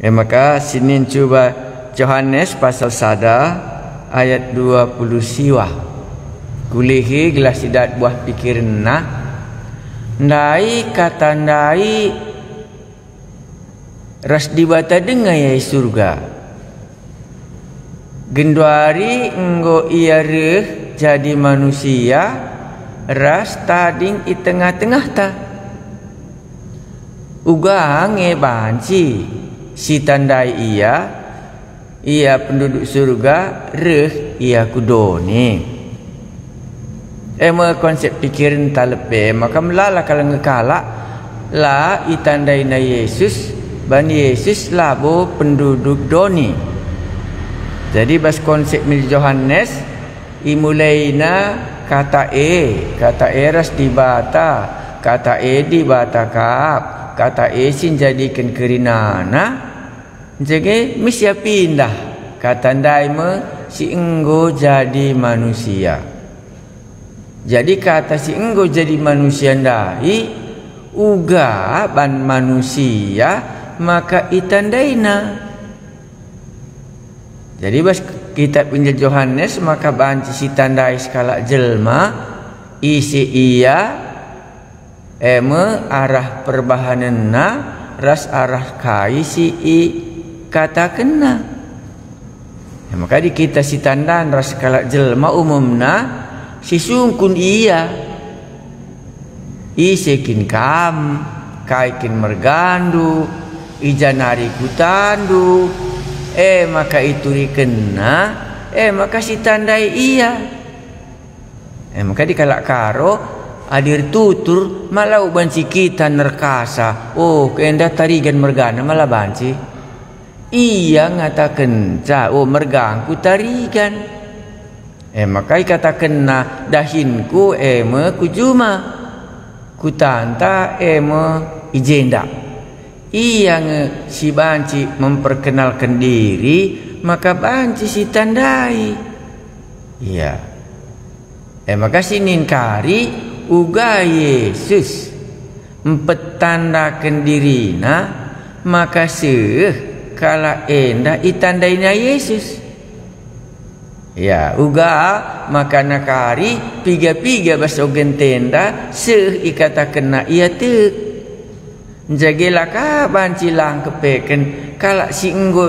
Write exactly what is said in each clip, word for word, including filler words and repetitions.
E maka sinin cuba Johanes pasal sada ayat dua puluh siwah. Kulihi gelah sidat buah pikirenna. Ndai kata ndai ras Dibata denga ia i Surga. Genduari enggo ia reh jadi manusia ras tading i tengah-tengahta. Uga nge banci sitandai ia, ia penduduk Surga reh ia ku doni. E me konsep pikirenta lebe, maka melala kal nge kalak la itandaina Yesus, ban Yesus labo penduduk doni. Jadi bas konsep min Johanes, imulaina kata e, kata e ras Dibata, kata e Dibata kap, kata e si njadiken kerinana, jage misia pindah kata ndai me si enggo jadi manusia. Jadi kata si enggo jadi manusia ndai uga ban manusia maka itandaina. Jadi bas kitab Injil Johanes maka banci sitandai sekalak jelma, ise ia, e me arah perbahanenna ras arah kai si ikatakenna. E maka di kita sitandan ras sekalak jelma umumna sisungkun ia. Ise kin kam, kai kin mergandu, i ja nari kutandu, e maka iturikenna, e maka sitandai ia. E maka di kalak Karo, adi ertutur, ma lau banci kita nerkasa, oh, enda tarigan mergana ma la banci. Ia ngatakenca, oh, mergangku tarigan. E maka ikatakenna, dahinku e me ku juma, kutanta e me i jenda. Ia nge si banci memperkenalken diri maka banci sitandai. Ia. E maka sinin kari uga Yesus mpetandaken dirina maka seh kalak enda itandaina Yesus. Ya, uga maka nakari piga-piga bas ogen tenda seh ikatakenna ia tek. Njage la ka banci la ngkepeken kalak si enggo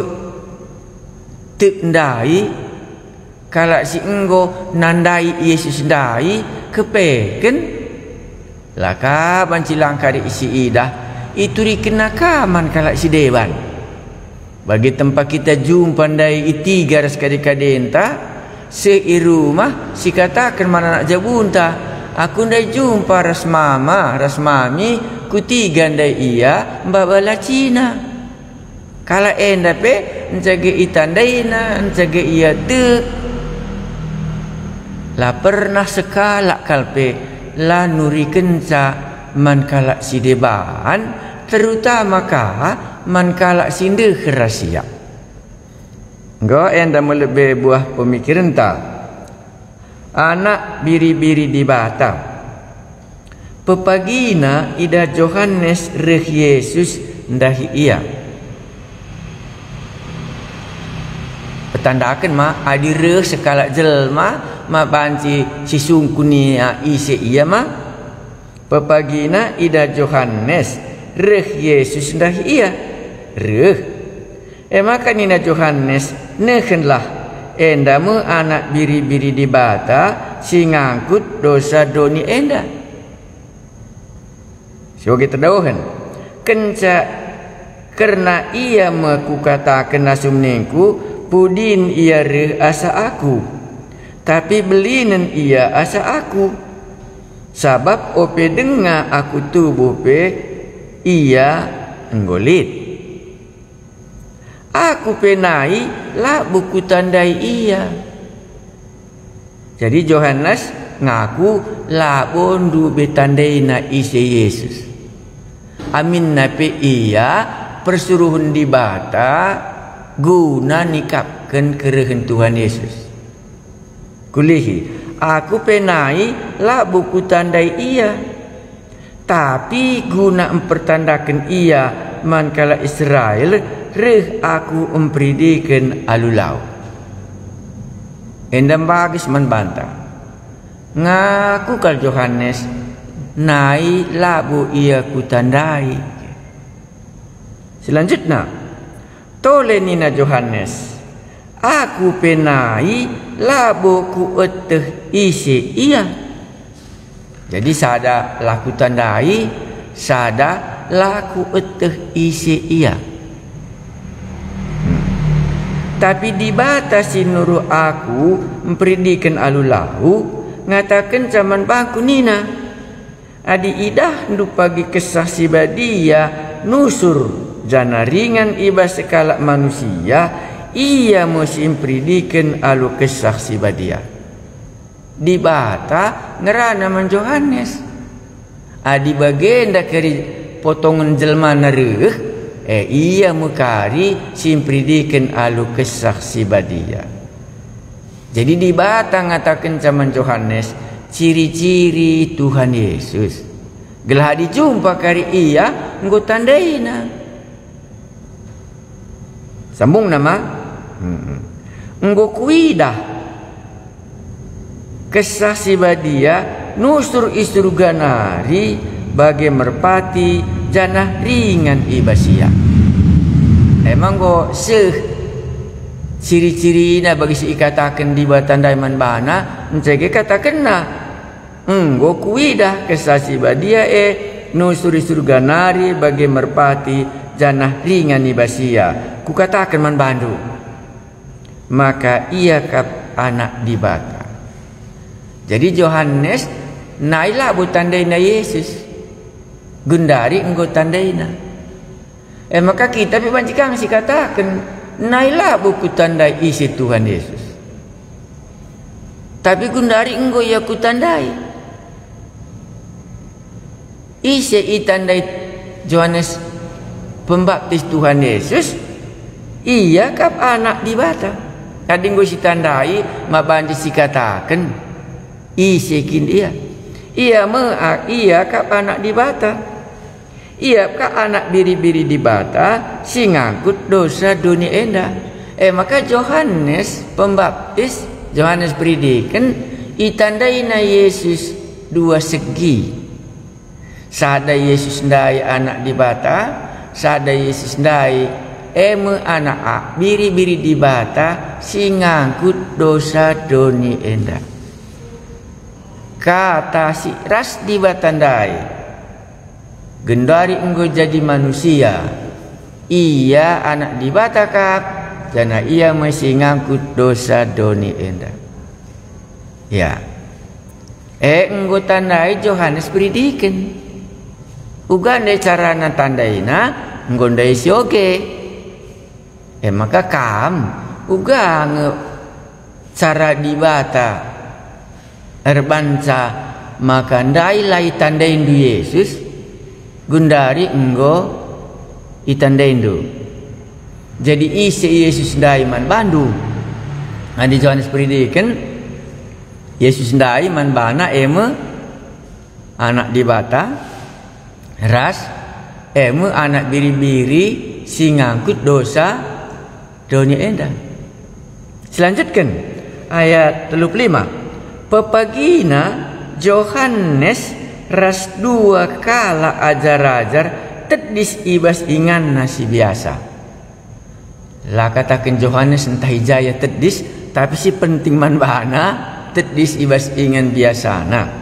tek ndai, kalak si enggo nandai Yesus ndai kepeken. La ka banci la ngkari si idah, iturikenna ka man kalak si deban. Bagi tempa kita jumpa ndai i tiga ras kade-kadenta, seh i rumah sikataken man anak jabunta, "Aku ndai jumpa ras mama ras mami, ku tiga ndai ia maba lacina." Kalak enda pe njage itandaina, njage ia tek. La pernah sekalak kal pe la nurikenca man kalak si deban, terutama ka man kalak si ndeher ras ia. Enggo enda me lebe buah pemikirenta. Anak biri-biri Dibata. Pepagina idah Johanes reh Yesus ndahi ia. Petandaken ma adi reh sekalak jelma ma banci sisungkun ia ise ia ma. Pepagina idah Johanes reh Yesus ndahi ia. Reh. E maka nina Johanes, "Nehenlah, enda me Anak Biri-biri Dibata si ngangkut dosa doni enda." Si bage terdaohen, kenca kerna ia me kukataken asum ningku, "Pudin ia reh asa aku." Tapi belinen ia asa aku, sabap ope denga aku tubuh pe ia enggo lit. Aku pe nai labo kutandai ia. Jadi Johanes ngaku labo ndube tandaina ise Yesus. Aminna pe ia persuruhen Dibata guna nikapken kerehen Tuhan Yesus. Kulihi, aku pe nai labo kutandai ia. Tapi guna mpertandaken ia man kalak Israel, Reh Aku mperidiken alu lau." Enda mbages man banta. Ngaku kal Johanes, "Nai labo ia kutandai." Selanjutna, tole nina Johanes, "Aku pe nai labo kueteh ise ia." Jadi sada la kutandai, sada la kueteh ise ia. Hmm. Tapi Dibata si nuruh Aku mperidiken alu lau, ngatakenca man bangku nina, "Adi idahndu pagi Kesah Si Badia nusur janah ringan i bas sekalak manusia, ia me si mperidiken alu Kesah Si Badia." Dibata ngerana man Johanes. Adi bagenda kari potongen jelmana reh, e, ia me kari si mperidiken alu Kesah Si Badia. Jadi Dibata ngatakenca man Johanes ciri-ciri Tuhan Yesus, gelah adi jumpa kari ia enggo tandaina. Sambungna ma? Mm-mm. "Enggo kuidah Kesah Si Badia nusur i Surga nari bage merpati janah ringan i bas ia." Emang enggo seh ciri-cirina bagi si ikataken Dibata ndai man bana, ncege katakenna, "Enggo kuidah Kesah Si Badia e nusur i Surga nari bage merpati janah ringan i bas ia. Kukataken man bandu, maka ia kap Anak Dibata." Jadi Johanes nai labo tandaina Yesus, gundari enggo tandaina. E maka kita pe banci kang sikataken, "Nai labo kutandai ise Tuhan Yesus." Tapi gundari enggo ia kutandai. Ise itandai Johanes Pembaptis Tuhan Yesus? Ia kap Anak Dibata. Adi enggo sitandai, ma banci sikataken, ise kin ia? Ia me a-, ia kap Anak Dibata. Ia kap Anak Biri-biri Dibata si ngangkut dosa doni enda. E maka Johanes Pembaptis, Johanes Peridiken, itandaina Yesus dua segi. Sada Yesus ndai Anak Dibata, sada Yesus ndai, e me Anak a-, Biri-biri Dibata si ngangkut dosa doni enda. Kata si ras Dibata ndai genduari enggo jadi manusia. Ia Anak Dibata kap, janah Ia me si ngangkut dosa doni enda. Ya. E, enggo tandai Johanes Peridiken. Uga ndai carana tandaina, enggo ndai si oge. E maka kam, uga nge cara Dibata erbanca maka ndai la itandaindu Yesus, genduari enggo itandaindu. Jadi ise Yesus ndai man bandu? Adi Johanes Peridiken, Yesus ndai man bana e me Anak Dibata, ras e me Anak Biri-biri si ngangkut dosa doni enda. Silanjutken, ayat telu puluh lima. Pepagina Johanes ras dua kalak ajar-ajar tedis i bas inganna si biasa. La kataken Johanes ntah i ja ia tedis, tapi si penting man bana tedis i bas ingan biasana.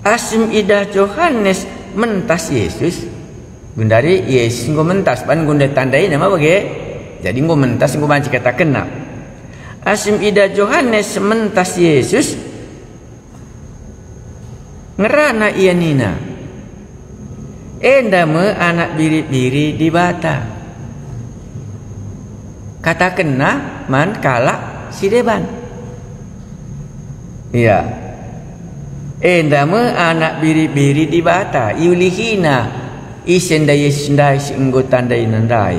Asum idah Johanes mentas Yesus, genduari Yesus enggo mentas, ban enggo ndetan daina ma bage. Jadi enggo mentas, enggo banci katakenna. Asum idah Johanes mentas Yesus, ngerana ia nina, "Enda me Anak Biri-biri Dibata." Katakenna man kalak si deban. Ia, "Enda me Anak Biri-biri Dibata." Iulihina ise ndai Yesus ndai si enggo tandaina ndai.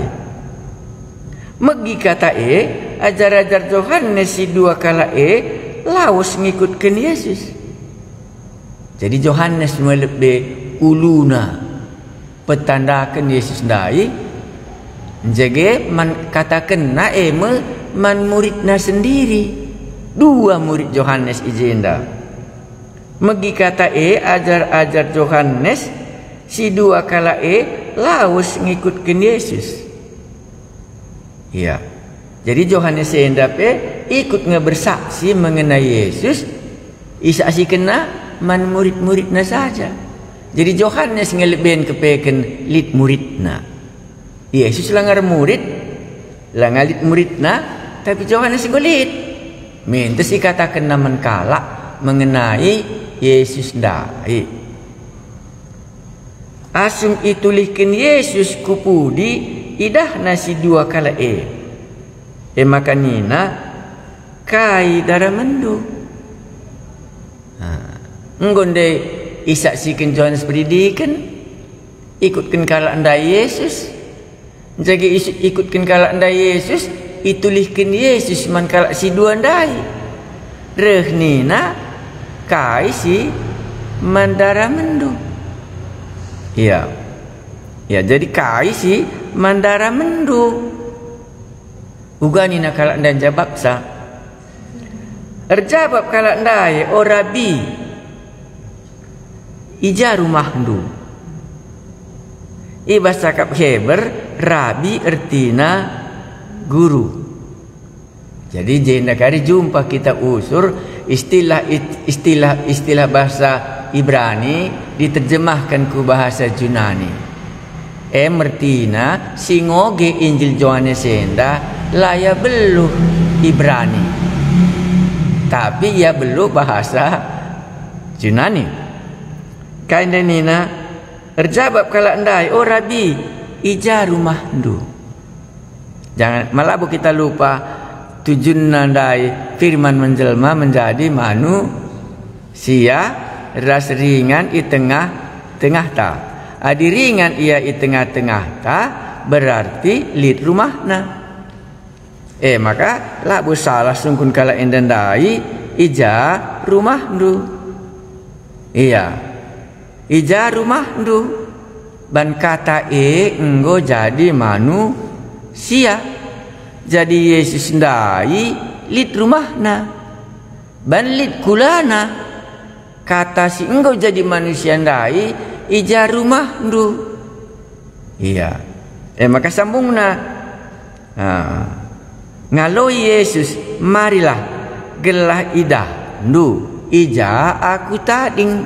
Megi kata e, ajar-ajar Johanes si dua kalak e lawes ngikutken Yesus. Jadi Johanes me lebe uluna petandaken Yesus ndai, Jage man katakenna e me man muridna sendiri. Dua murid Johanes i jenda. Megi kata e ajar-ajar Johanes, si dua kalak e lawes ngikutken Yesus. Ya. Jadi Johanes enda pe ikut nge bersaksi mengenai Yesus, isaksikenna man murid-muridna saja. Jadi Johanes nge leben kepeken lit muridna. Yesus langa ermurid, langa lit muridna, tapi Johanes enggo lit. Minter si ikatakenna man kalak mengenai Yesus ndai. Asum itulihken Yesus ku pudi, idahna si dua kalak e. E maka nina, "Kai daramenndu?" Ha, enggo ndai isaksiken Johanes Peridiken, ikutken kalak ndai Yesus. Jage is-, ikutken kalak ndai Yesus, itulihken Yesus man kalak si dua ndai. Reh nina, "Kai si man daramenndu?" Iya. Ya, jadi kai si man daramenndu? Uga nina kalak ndai njabapsa. Erjabap kalak ndai, "O Rabi, i ja rumahndu?" I bas cakap Heber, Rabi ertina guru. Jadi, jenda kari jumpa kita usur istilah, istilah, istilah bahasa Ibrani diterjemahkan ku bahasa Junani. E me ertina, si ngoge Injil Johanes enda la ia beluh Ibrani, tapi ia beluh bahasa Junani. Kai ndai nina, erjabap kalak ndai, "O Rabi, i ja rumahndu?" Jangan, malabo kita lupa tujunna ndai firman menjelma menjadi manusia ras ringan i tengah-tengahta. Adi ringan ia i tengah-tengahta, berarti lit rumahna. E maka, labo salah sungkun kalak enda ndai, "I ja rumahndu?" Iya. "I ja rumahndu?" Ban kata e enggo jadi manusia. Jadi Yesus ndai lit rumahna. Ban lit kulana kata si enggo jadi manusia ndai, "I ja rumahndu?" Iya. E maka sambungna. Ah. Ngaloi Yesus, "Marilah, gelah idahndu i ja Aku tading."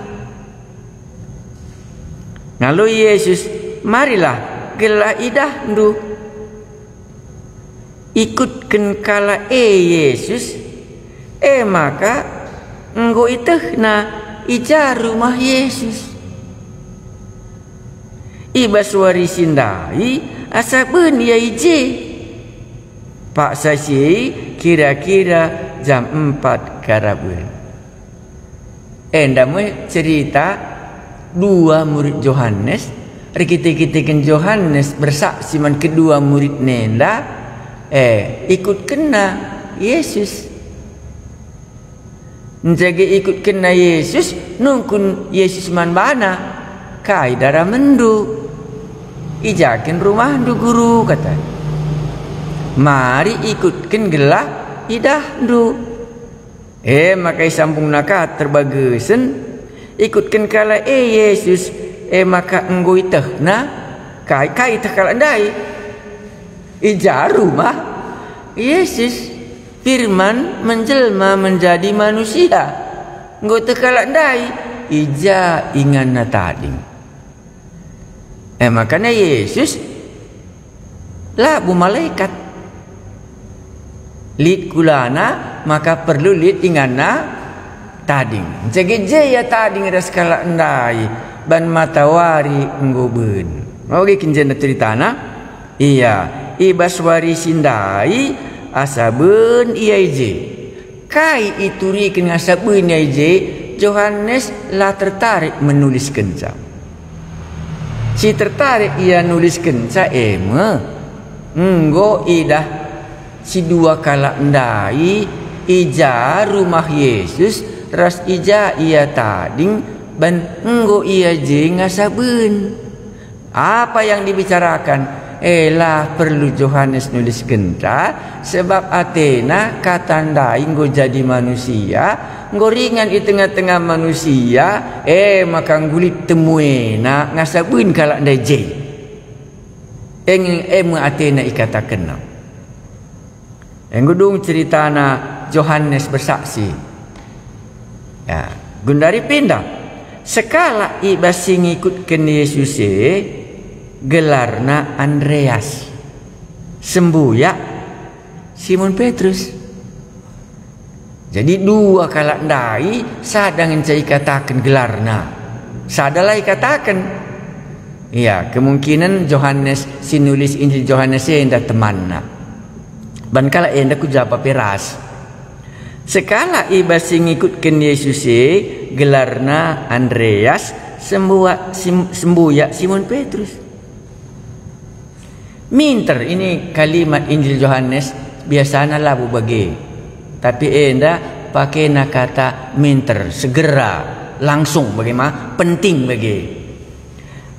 Ngaloi Yesus, "Marilah, gelah idahndu." Ikutken kalak e Yesus, e maka enggo itehna i ja rumah Yesus. I bas wari si ndai, asa ben ia i je. Paksa si e kira-kira jam empat karaben. Enda me cerita dua murid Johanes, erkite-kiteken Johanes bersaksi man kedua murid nenda, eh, ikutkenna Yesus. Njage ikutkenna Yesus, nungkun Yesus man bana, "Kai daramenndu? I ja kin rumahndu, Guru?" kata. "Mari ikutken gelah idahndu." E maka isambungna ka terbagesen, ikutken kalak e Yesus, e maka enggo itehna, kai, kai iteh kalak ndai? I ja rumah Yesus, Firman menjelma menjadi manusia. Enggo teh kalak ndai, i ja inganna tading. E makana Yesus labo malekat. Lit kulana maka perlu lit inganna tading. Njage je ia tading ras kalak ndai, ban matawari enggo ben. Oge kin jenda ceritana? Ia, i bas wari si ndai, asa ben ia i je. Kai ituriken asa ben ia i je? Johanes la tertarik menuliskenca. Si tertarik ia nuliskenca e me, enggo idah si dua kalak ndai, i ja rumah Yesus ras i ja ia tading, ban enggo ia je ngasa ben. Apa yang dibicarakan? Eh, la perlu Johanes nuliskenta, sebab atena kata ndai enggo jadi manusia, enggo ringan i tengah-tengah manusia, eh, maka nggulit temuena ngasa buen kalak ndai je. Eng-, e me atena ikatakenna. Enggo dung ceritana Johanes bersaksi. Ya, gundari pindah. Sekalak i bas si ngikutken Yesus e, gelarna Andreas. Sembuyak Simon Petrus. Jadi dua kalak ndai, sada ngenca ikataken gelarna, sada la ikataken. Ya, kemungkinen Johanes si nulis Injil Johanes enda temanna. Ban kalak enda ku japa pe ras. Sekalak i bas si ngikutken Yesus e, gelarna Andreas, sembuak Sim-, sembuyak Simon Petrus. Minter, ini kalimat Injil Johanes biasana labo bage. Tapi enda pakena kata minter, segera, langsung bage ma, penting bage.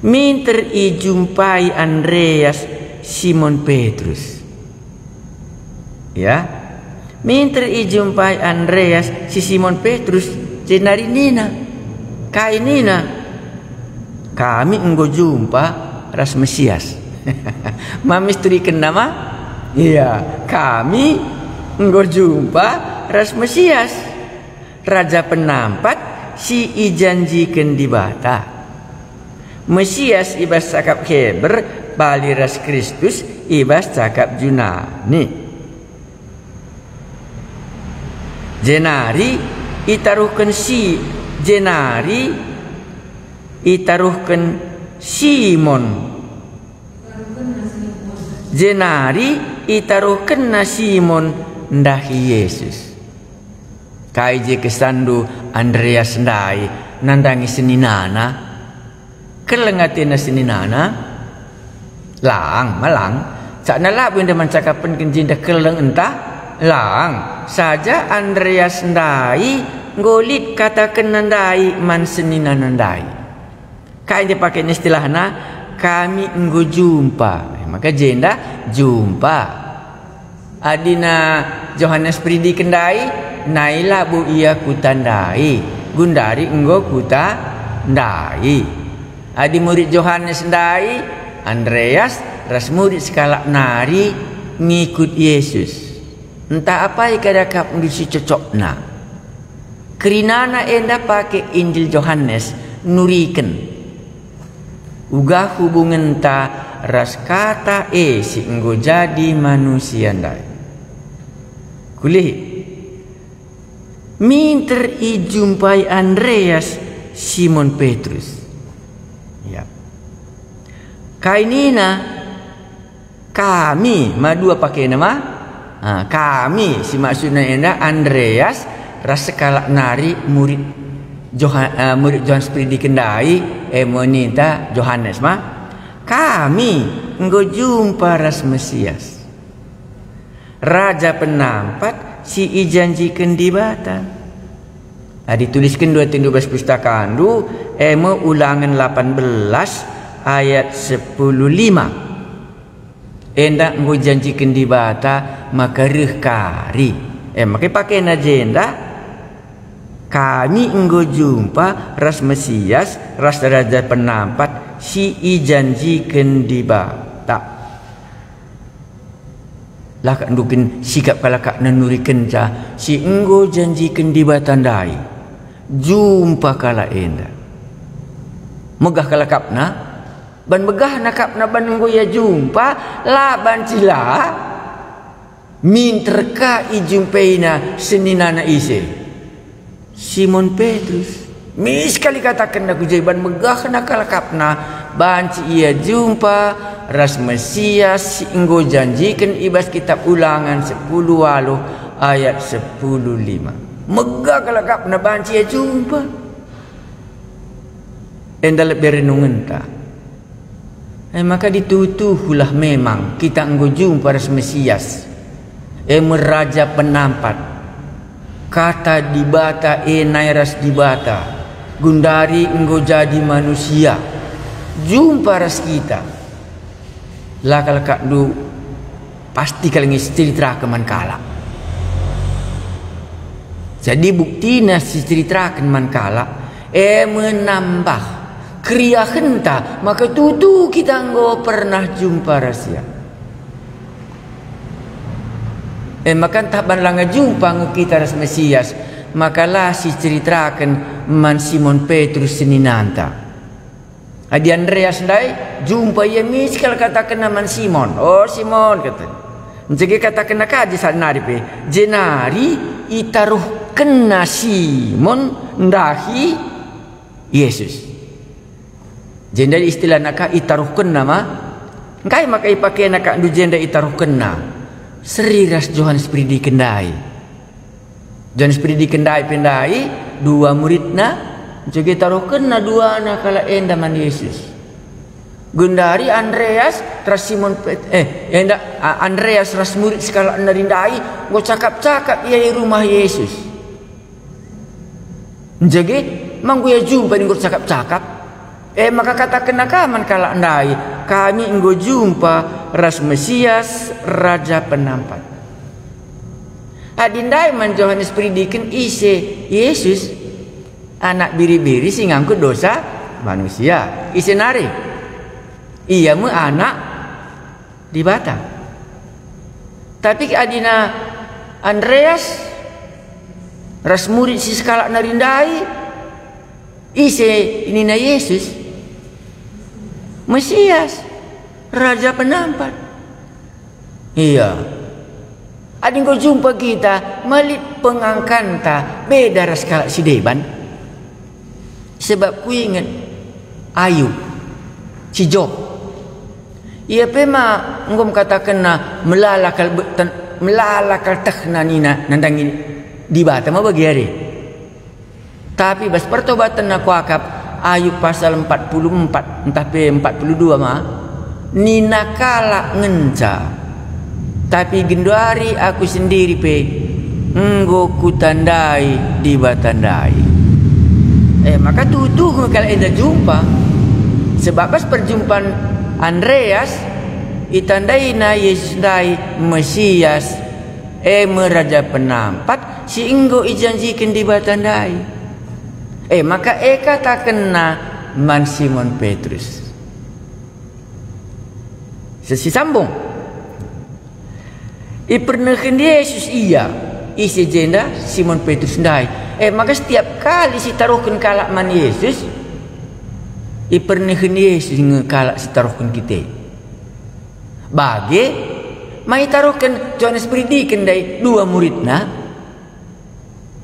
Minter ijumpai Andreas, Simon Petrus. Ya. Minter ijumpai Andreas si Simon Petrus, jenari nina, kai nina, "Kami enggo jumpa ras Mesias." Mam misteri kena ma? Iya, kami enggo jumpa ras Mesias, Raja Penampat si ijanjiken Dibata. Mesias i bas cakap Heber bali ras Kristus i bas cakap Junani. Jenari itaruhken si, jenari itaruhken Simon. Jenari itaruhkenna Simon ndahi Yesus. Kai je kesanndu Andreas ndai nandangi seninana? Keleng atena seninana? Lang, ma lang. Cakna labo enda man cakapenken jenda keleng ntah lang. Saja Andreas ndai enggo lit katakenna ndai man seninana ndai. Kai nge pakena istilahna, "Kami enggo jumpa." Eh, maka jenda jumpa. Adina Johanes Peridiken ndai, nai labo ia kuta ndai, gundari enggo kuta ndai. Adi murid Johanes ndai, Andreas ras murid sekalak nari ngikut Yesus. Ntah apai kap ndu si cocokna? Kerinana enda pake Injil Johanes nuriken uga hubungenta ras Kata e si enggo jadi manusia ndai. Kulihi. Minter ijumpai Andreas, Simon Petrus. Ya. Kai nina? Kami, ma dua pakena ma? Ah, kami, si maksudna enda Andreas ras sekalak nari murid Joha-, eh, murid Johanes Peridiken ndai, eh, me ninta Johanes ma. Kami enggo jumpa ras Mesias, Raja Penampat si ijanjiken Dibata. Adi tulisken dua tindu bas pustakandu, e me Ulangen lapan belas ayat sepuluh lima. Enda enggo ijanjiken Dibata maka reh kari. E, maka pakena jenda, kami enggo jumpa ras Mesias, ras Raja Penampat si ijanjiken Dibata. La kap nduken sikap kalak-kalak nurikenca si enggo janjiken Dibata ndai. Jumpa kalak enda. Megah kalak kapna, ban megahna kapna ban enggo ia jumpa, la banci la. Minter ka ijumpaina seninana ise, Simon Petrus. Mis kali katakenna ku je ban megahna kalak kapna, banci ia jumpa ras Mesias si enggo janjiken i bas Kitap Ulangen sepuluh waluh ayat sepuluh lima. Megah kalak kapna banci ia jumpa. Enda lebe renungenta. E maka dituhu-tuhulah memang kita enggo jumpa ras Mesias, e me Raja Penampat. Kata Dibata e nai ras Dibata, gundari enggo jadi manusia, jumpa ras kita. La kal akapndu pasti kal nge siceritaraken man kalak. Jadi buktina siceritaraken man kalak, e me nambah keriahenta maka tuhu kita enggo pernah jumpa ras ia. E maka ntah ban langa jumpa nge kita ras Mesias, maka la siceritaraken man Simon Petrus seninanta. Adi Andreas ndai, jumpa ia mis kal katakenna man Simon, "O Simon," kata. Nje katakenna ka je saat nari pe, jenari itaruhkenna Simon ndahi Yesus. Jenda istilahna ka itaruhkenna ma? Engkai maka ipakena akapndu jenda itaruhkenna? Seri ras Johanes Peridiken ndai. Johanes Peridiken ndai pe ndai, dua muridna, ncugi taruhkenna duana kalak enda man Yesus. Gundari Andreas ras Simon Pet-, eh, enda, a, Andreas ras murid sekalak nari ndai, enggo cakap-cakap ia i rumah Yesus. Ncugi, ma enggo ia jumpa enggo cakap-cakap. E maka katakenna ka man kalak ndai, "Kami enggo jumpa ras Mesias, Raja Penampat." Adi ndai man Johanes Peridiken ise Yesus, anak biri-biri si ngangkut dosa manusia. Ise nari? Ia me anak Dibata. Tapi adina Andreas ras murid si sekalak nari ndai, ise nina Yesus? Mesias, Raja Penampat. Iya. Adi enggo jumpa kita, ma lit pengangkanta beda ras kalak si deban. Sebab kuinget Ayub, si Job. Ia pe ma enggo mekatakenna melala kal be-, ten-, melala kal tehna nina nandangi Dibata ma bagi ari. Tapi bas pertobatenna kuakap, Ayub pasal empat puluh empat ntah pe empat puluh dua ma, nina kalak ngenca, "Tapi genduari aku sendiri pe enggo kutandai Dibata ndai." E maka tuhu nge kalak enda jumpa, sebab bas perjumpan Andreas itandaina Yesus ndai Mesias, e me Raja Penampat si enggo ijanjiken Dibata ndai. E maka e katakenna man Simon Petrus. Sesambung. Ipernehen Yesus ia, ise jenda Simon Petrus ndai. E maka setiap kali sitaruhken kalak man Yesus, ipernehen Yesus nge kalak sitaruhken kita. Bage ma itaruhken Johanes Peridiken ndai dua muridna.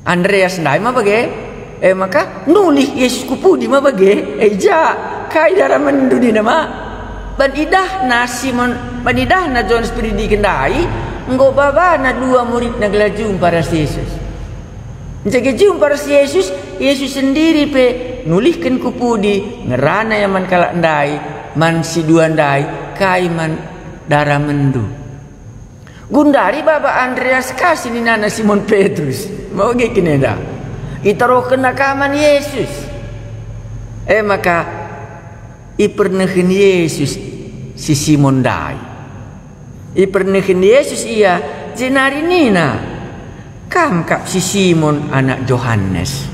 Andreas ndai ma bage? E maka nulih Yesus ku pudi ma bage? E ja, kai daramenndu nina ma? Ban idahna Simon, ban idahna Johanes Peridiken ndai, enggo babana dua muridna gelah jumpa ras Yesus. Ncugi jumpa ras Yesus, Yesus sendiri pe nulihken ku pudi ngerana ia man kalak ndai, man si dua ndai, kai man daramenndu. Gundari baba Andreas ka si ninana Simon Petrus. Bage kin enda. Itaruhkenna ka man Yesus. E maka ipernehen Yesus si Simon ndai. Ipernehen Yesus ia, jenari nina, "Kam kap si Simon anak Johanes."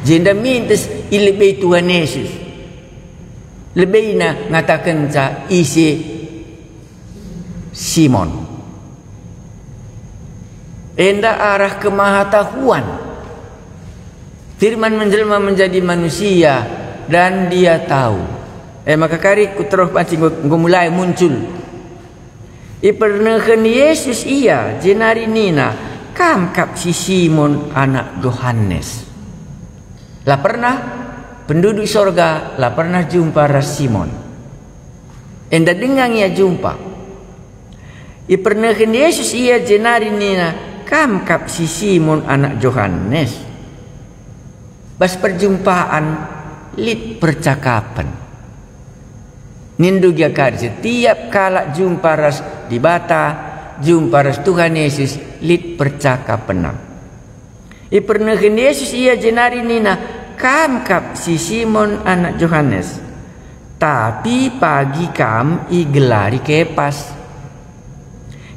Jenda mintes ilebei Tuhan Yesus. Lebeina ngatakenca ise Simon. Enda arah kemahatahuan. Firman menjelma menjadi manusia dan Dia tahu. E maka kari ku terus banci enggo, enggo mulai muncul. Ipernehen Yesus ia, jenari nina, "Kam kap si Simon anak Johanes." La pernah penduduk sorga la pernah jumpa ras Simon. Enda denga nge ia jumpa. Ipernehen Yesus ia jenari nina, "Kam kap si Simon anak Johanes." Bas perjumpaan lit percakapen. Nindu gia kari setiap kalak jumpa ras Dibata, jumpa ras Tuhan Yesus, lit percakapenna. Ipernehen Yesus ia jenari nina, "Kam kap si Simon anak Johanes. Tapi pagi kam igelari Kepas.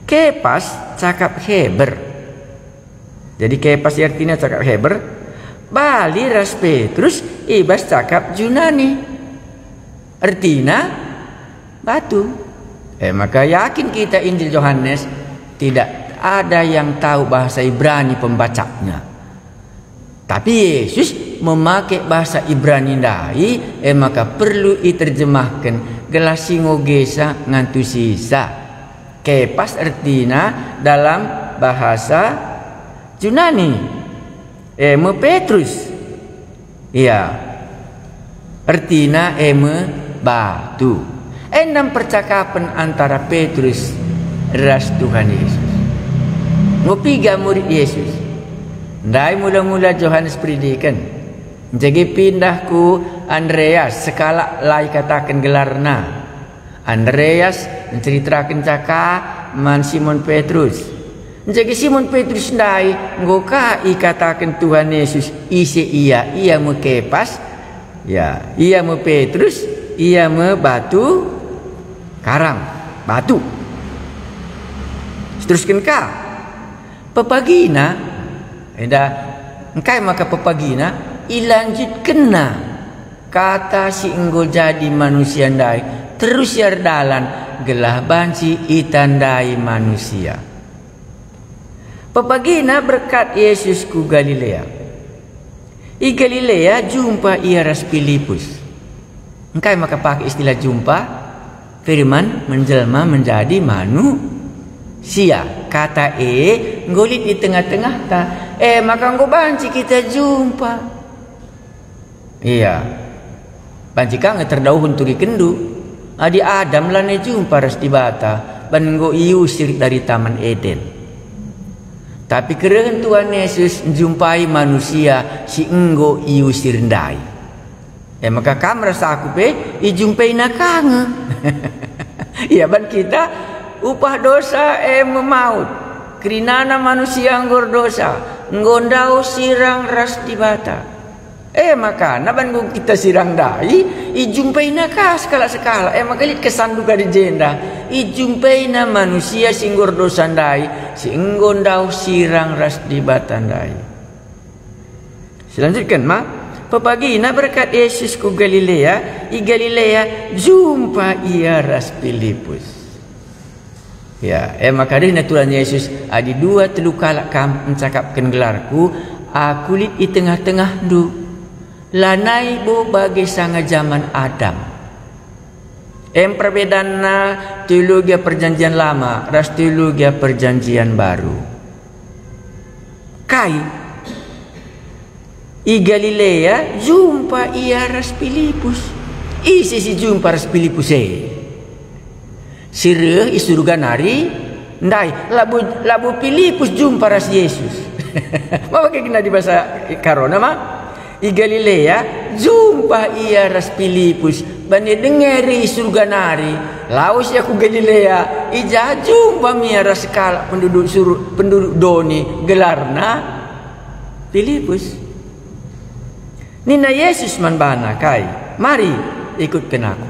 Kepas cakap Heber. Jadi Kepas artina cakap Heber, bali ras Petrus i bas cakap Junani. Ertina batu. E maka yakin kita Injil Johanes, tidak ada yang tahu bahasa Ibrani pembacanya. Tapi Yesus memakai bahasa Ibrani ndai, e maka perlu iterjemahken gelah si ngogesa ngantusisa. Kepas ertina dalam bahasa Junani, e me Petrus. Ia, ertina e me batu. Enda me percakapen antara Petrus ras Tuhan Yesus. Enggo piga murid Yesus? Ndai mula-mula Johanes Peridiken. Nje pindah ku Andreas, sekalak la ikataken gelarna. Andreas nceriteraken caka man Simon Petrus. Nje Simon Petrus ndai enggo ka ikataken Tuhan Yesus ise ia, ia me Kepas, ya, ia me Petrus, ia me batu karang, batu. Seterusken ka, pepagina, enda engkai maka pepagina? Ilanjutkenna Kata si enggo jadi manusia ndai terus ia erdalan gelah banci itandai manusia. Pepagina berkat Yesus ku Galilea. I Galilea jumpa ia ras Pilipus. Engkai maka pake istilah jumpa? Firman menjelma menjadi manusia. Kata e enggo lit i tengah-tengahta. E maka enggo banci kita jumpa. Ia, banci ka nge terdauhen turikenndu. Adi Adam lanai jumpa ras Dibata, ban enggo iusir dari Taman Eden. Tapi kerehen Tuhan Yesus njumpai manusia si enggo iusir ndai. E maka kam ras aku pe ijumpaina ka nge. Ia, ban kita, upah dosa e me maut. Kerinana manusia enggo erdosa, enggo ndauh sirang ras Dibata. E maka, na ban enggo kita sirang ndai, ijumpaina ka sekalak-sekalak, e maka lit kesandu kari jenda, ijumpaina manusia si enggo erdosa ndai, si enggo ndauh sirang ras Dibata ndai. Selanjutken ma, pepagina berkat Yesus ku Galilea, i Galilea jumpa ia ras Pilipus. Ya, e maka nina Tuhan Yesus, "Adi dua telu kalak kam ncakapken gelarKu, Aku lit i tengah-tengahndu. Lanai bo bage sanga jaman Adam." Em perbedanna teologia Perjanjian Lama ras teologia Perjanjian Baru. Kai? I Galilea jumpa ia ras Pilipus. Ise si jumpa ras Pilipus e? Si reh i Surga nari ndai, labo, labo Pilipus jumpa ras Yesus. Maka kena di bahasa Karona ma? I Galilea jumpa ia ras Pilipus, bani dengeri i Surga nari. Lawes ia ku Galilea, i ja jumpa me ia ras sekalak penduduk suru-, penduduk doni, gelarna Pilipus. Nina Yesus man bana, "Kai, mari, ikutken Aku."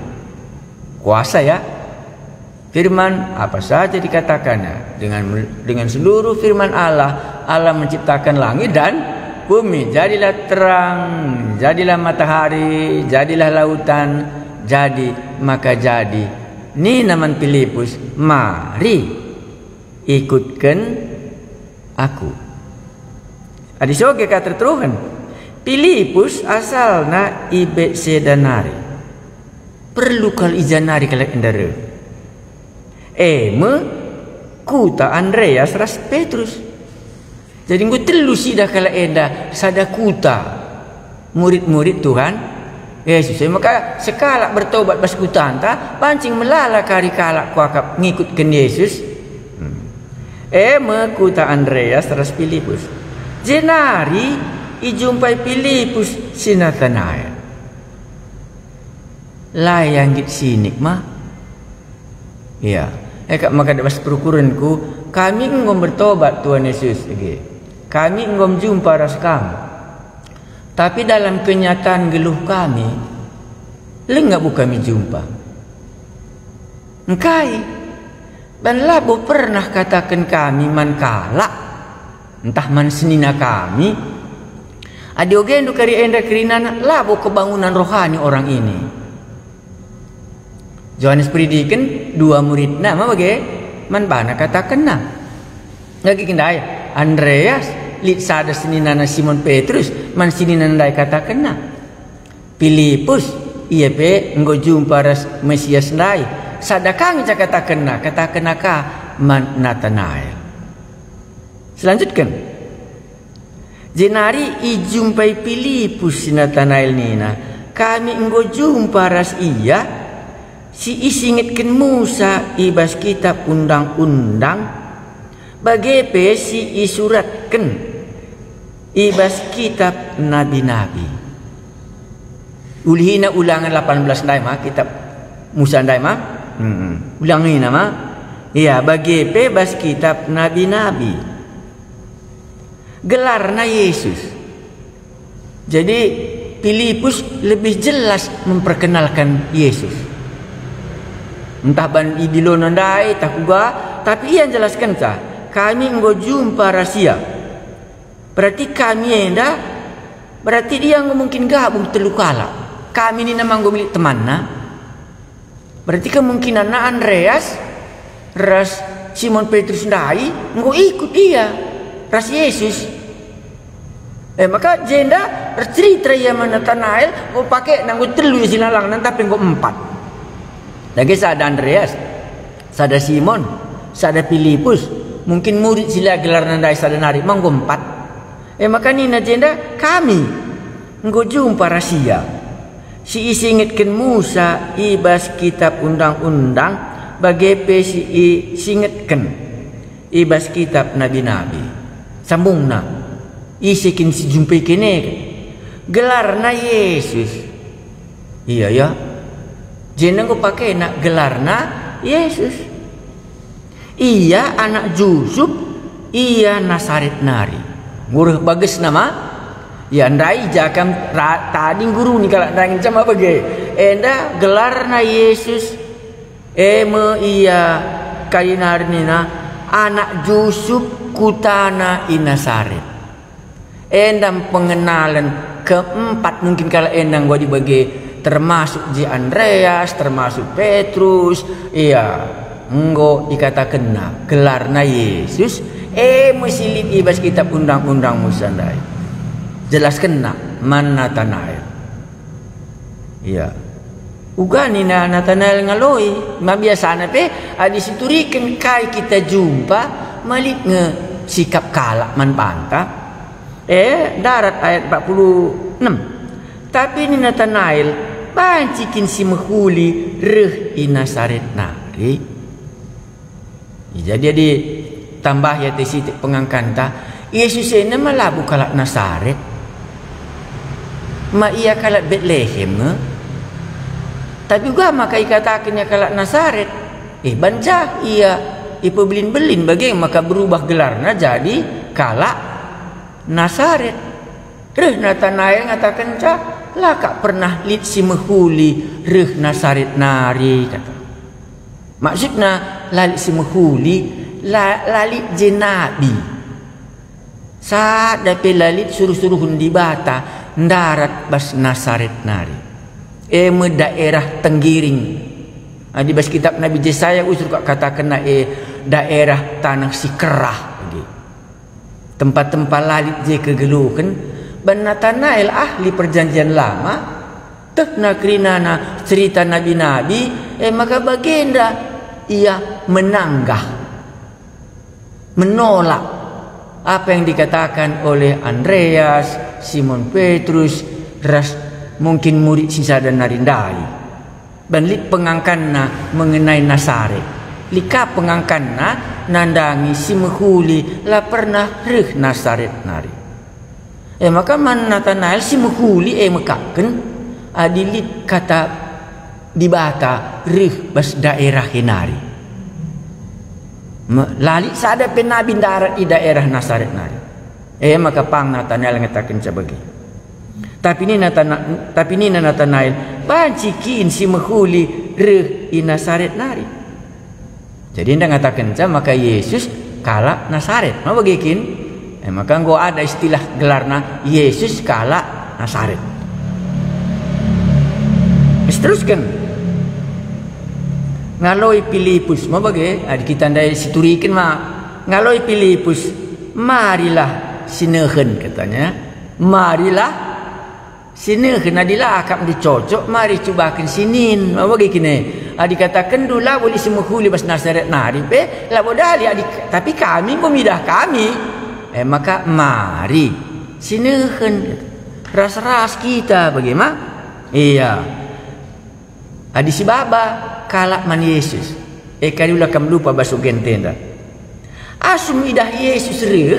Kuasa ya. Firman apa saja dikatakannya, dengan, dengan seluruh firman Allah, Allah menciptakan langit dan bumi. Jadilah terang, jadilah matahari, jadilah lautan, jadi maka jadi. Nina man Pilipus, "Mari, ikutken Aku." Adi soge ka terteruhen. Pilipus asalna i Betseda nari. Perlu kal i ja nari kalak enda reh. E me kuta Andreas ras Petrus. Jadi enggo telu sidah kalak enda sada kuta, murid-murid Tuhan Yesus. E maka sekalak bertobat bas kutanta, banci melala kari kalak kuakap ngikutken Yesus. Hmm. E me kuta Andreas ras Pilipus. Jenari ijumpai Pilipus si Natanael. La ia nggit sinik ma. Ia, e kap maka bas perukurenku, kami enggo bertobat, Tuhan Yesus, age. Kami enggo mejumpa ras Kam. Tapi dalam kenyataan geluh kami, Langa bo kami jumpa. Engkai? Ban labo pernah kataken kami man kalak, ntah man senina kami, "Adi ogendu kari enda kerinana, labo kebangunan rohani orang ini." Johanes Peridiken, dua muridna ma bage man bana katakenna. Bage kin ndai Andreas, lit sada seninana Simon Petrus, man senina ndai katakenna. Pilipus, ia pe enggo jumpa ras Mesias ndai. Sada ka ngenca katakenna, katakenna ka man Natanael. Selanjutken. Jenari ijumpai Pilipus si Natanael nina, "Kami enggo jumpa ras Ia si isingetken Musa i bas Kitap Undang-undang, bage pe si isuratken i bas Kitap Nabi-nabi." Ulihina Ulangen lapan belas ndai ma, Kitap Musa ndai ma? Mm-mm. Ulangina ma? Ia, bage pe bas Kitap Nabi-nabi. Gelarna Yesus. Jadi, Pilipus lebih jelas memperkenalkan Yesus. Ntah ban idilona ndai, tah kuga, tapi ia njelaskenca, "Kami enggo jumpa ras Ia." Berarti kami enda, berarti dia enggo mungkin gabung telu kalak. Kami nina ma enggo lit temanna. Berarti kemungkinanna Andreas ras Simon Petrus ndai enggo ikut ia ras Yesus. Eh, maka jenda ercerita ia man Natanael, enggo pakena enggo telu ia silalangna, tapi enggo empat. Dage sada Andreas, sada Simon, sada Pilipus, mungkin murid si la gelarna ndai sada nari, ma enggo empat. E maka nina jenda, "Kami enggo jumpa ras Ia si isingetken Musa i bas Kitap Undang-undang, bage pe si isingetken i bas Kitap Nabi-nabi." Sambungna, ise kin si jumpai kene? Gelarna Yesus. Ia, ya. Jenda enggo pakena gelarna Yesus. Ia anak Jusup, ia Nasaret nari. Enggo reh bagesna ma? Ia ndai jakam ra-, tading guruni kalak ndai ngenca ma bage. Enda gelarna Yesus, e me ia kari nari nina, anak Jusup, kutana i Nasaret. Enda pengenalen keempat, mungkin kalak enda enggo dibage, termasuk je Andreas, termasuk Petrus, ia enggo ikatakenna gelarna Yesus, e me si lit i bas Kitap Undang-undang Musa ndai. Jelaskenna man Natanael. Ia. Uga nina Natanael ngaloi, ma biasana pe adi situriken kai kita jumpa, ma lit nge sikap kalak man banta. E, ndarat ayat empat puluh enam. Tapi nina Natanael, "Banci kin si mehuli reh i Nasaret nari?" Jadi adi tambahi ate sitik pengangkanta, Yesus enda ma labo kalak Nasaret. Ma ia kalak Betlehem nge? Tapi uga maka ikataken ia kalak Nasaret. Eh, banca ia ipebelin-belin bage maka berubah gelarna jadi kalak Nasaret. Reh Natanael ngatakenca, "La kap pernah lit si mehuli reh Nasaret nari," kata. Maksudna, la lit si mehuli, la, la lit je nabi. Sada pe la lit suruh-suruhen Dibata ndarat bas Nasaret nari. E me daerah tenggiring. Adi bas kitab Nabi Jesaya usur kak katakenna e daerah taneh si kerah. Tempat-tempat la lit je kegeluhen, ban Natanael ahli Perjanjian Lama, tehna kerinana cerita nabi-nabi, e maka bagenda ia menanggah, menolak apa yang dikatakan oleh Andreas, Simon Petrus, ras mungkin murid si sada nari ndai. Ban lit pengangkanna mengenai Nasaret. Lit ka pengangkanna nandangi si mehuli la pernah reh Nasaret nari. E maka man Natanael si mehuli e mekapken adi lit kata Dibata reh bas daerah e nari. Me-, la lit sada pe nabi ndarat i daerah Nasaret nari. E maka pang Natanael ngatakenca bage. Tapi nina Tana-, tapi nina Natanael, Banci kin si mehuli reh i Nasaret nari? Jadi enda ngatakenca maka Yesus kalak Nasaret. Ma bage kin? E maka enggo ada istilah gelarna Yesus kalak Nasaret. Terusken. Ngaloi Pilipus, ma bage, adi kita ndai situriken ma. Ngaloi Pilipus, "Marilah sinehen," katanya. "Marilah sinehen, adi la akapndu cocok, mari cubaken sinin." Ma bage kin e? Adi katakenndu labo lit si mehuli bas Nasaret nari pe, labo dali, adi, tapi kami enggo midah kami. E maka mari sinehen. Ras-ras kita bage ma? Iya. Adi sibaba kalak man Yesus, e kari ula kam lupa bas ugen enda. Asum idah Yesus reh,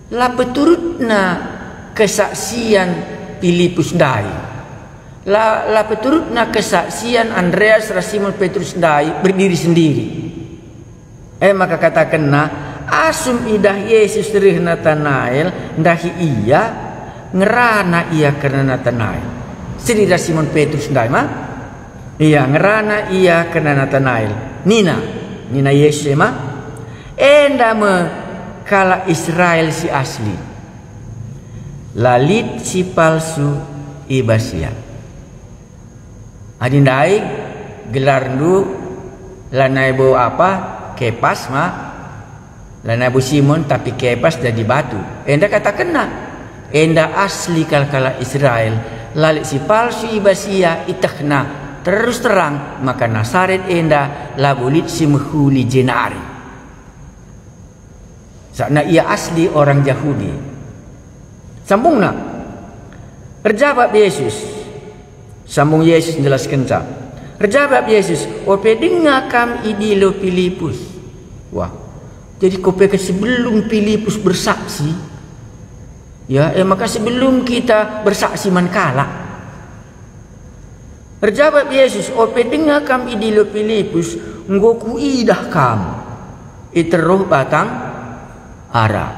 la peturutna kesaksian Pilipus ndai. La, la peturutna kesaksian Andreas ras Simon Petrus ndai berdiri sendiri. E maka katakenna, asum idah Yesus reh Natanael ndahi ia, ngerana ia kerna Natanael. Seri ras Simon Petrus ndai ma? Ia, ngerana ia kerna Natanael. Nina, nina Yesus e ma, "Enda me kalak Israel si asli. La lit si palsu i bas ia." Adi ndai gelarndu lanai bo apa, Kepas ma, lanai bo Simon, tapi Kepas jadi batu. Enda katakenna, enda asli kal kalak Israel, la lit si palsu i bas ia, itehna terus terang maka Nasaret enda labo lit si mehuli jenari. Sabap ia asli orang Jahudi. Sambungna, erjabap Yesus. Sambung Yesus njelaskenca. Erjabap Yesus, "Ope denga kam idilo Pilipus." Wah, jadi kopeken sebelum Pilipus bersaksi, ya, e maka sebelum kita bersaksi man kalak, Erjabap Yesus, "Ope denga kam idilo Pilipus, enggo kuidah kam i teruh batang ara."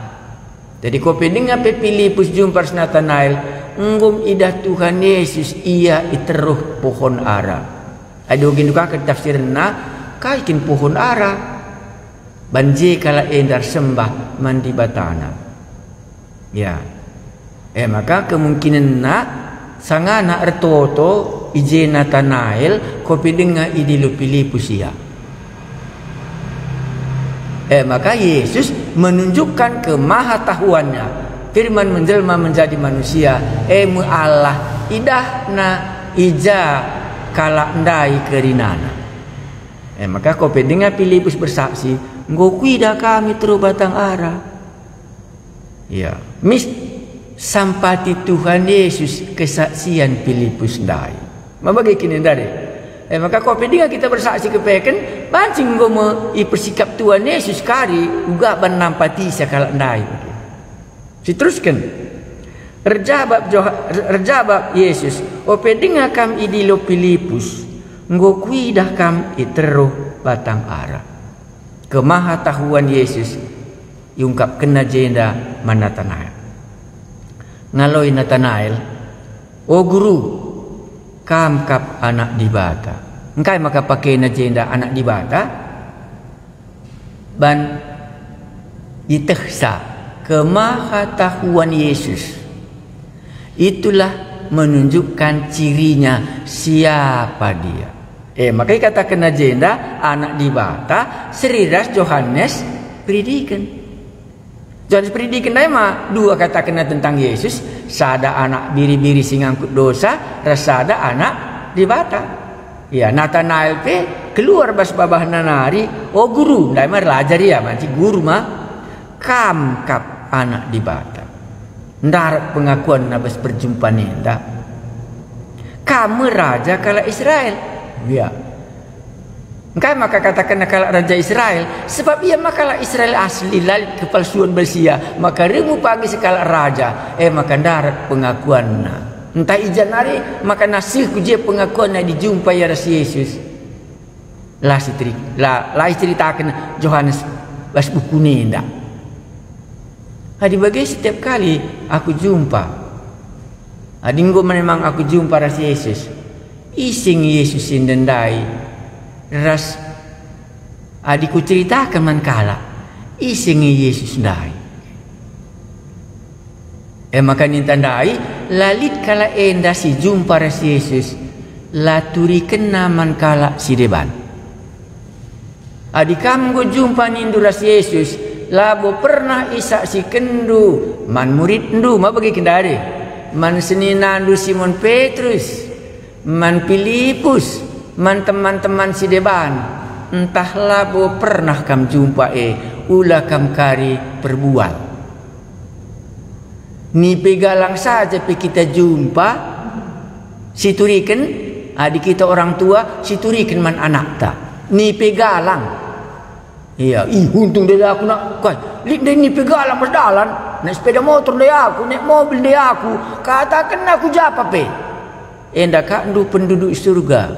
Jadi, kope denga pe Pilipus jumpa ras Natanael, enggo idah Tuhan Yesus ia i teruh pohon ara. Adi ogindu ka tafsirenna, kai kin pohon ara? Banci kalak enda ersembah man Dibatana. Ya. E maka kemungkinenna sangana ertoto i je Natanael, kope denga idilo Pilipus ia. E maka Yesus menunjukkan kemahatahuannya, firman menjelma menjadi manusia, e me Allah, idahna i ja kalak ndai kerinana. E maka kope denga Pilipus bersaksi, "Enggo kuidah kami teruh batang ara." Ya, mis sampati Tuhan Yesus kesaksian Pilipus ndai. Ma bage kin enda dage? E maka kope denga kita bersaksi kepeken, banci enggo me ipersikap Tuhan Yesus kari uga ban nampatisa kalak ndai. Siterusken, erjabap Joha-, erjabap Yesus, "Ope denga kam idilo Pilipus, enggo kuidah kam i teruh batang ara." Kemahatahuan Yesus iungkapkenna jenda man Natanael. Ngaloi Natanael, "O Guru, Kam kap Anak Dibata." Engkai maka pakena jenda Anak Dibata? Ban ietehsa kemahatahuan Yesus. Itulah menunjukkan cirinya siapa Dia. E, maka ikatakenna jenda Anak Dibata seri ras Johanes Peridiken. Johanes Peridiken ndai ma dua katakenna tentang Yesus, sada anak biri-biri si ngangkut dosa, ras sada Anak Dibata. Ya, Natanael pe keluar bas babahna nari, "O Guru," ndai ma erlajar ia, banci Guru ma, "Kam kap Anak Dibata." Ndarat pengakuanna bas perjumpan enda. "Kam me Raja kalak Israel." Ya. Engkai maka katakenna kalak Raja Israel? Sebab ia ma kalak Israel asli, la lit kepalsuan bas ia, maka reh me pagi sekalak raja, e maka ndarat pengakuanna. Ntah i ja nari maka seh ku je pengakuanna dijumpa ia ras Yesus. La siteri-, la, la iceritaken Johanes bas bukuna enda. Adi bage setiap kali aku jumpa, adi enggo memang aku jumpa ras Yesus, Ise nge Yesus enda ndai? Ras adi kuceritaken man kalak, ise nge Yesus ndai? E maka ninta ndai, la lit kalak enda si jumpa ras Yesus, la turikenna man kalak si deban. Adi kam enggo jumpa nindu ras Yesus, labo pernah isaksikenNdu man muridNdu, ma bage kin ndai? Man seninandu Simon Petrus, man Pilipus, man teman-teman si deban, ntah labo pernah kam jumpa e, ula kam kari perbual. Nipe galang saja pe kita jumpa, situriken, adi kita orang tua, situriken man anakta. Nipe galang. Ia, ih, untung ndai aku nak, kai, lit ndai nipe galang bas dalan, naik sepeda motor ndai aku, naik mobil ndai aku, kataken aku japa pe. Enda kakndu penduduk surga.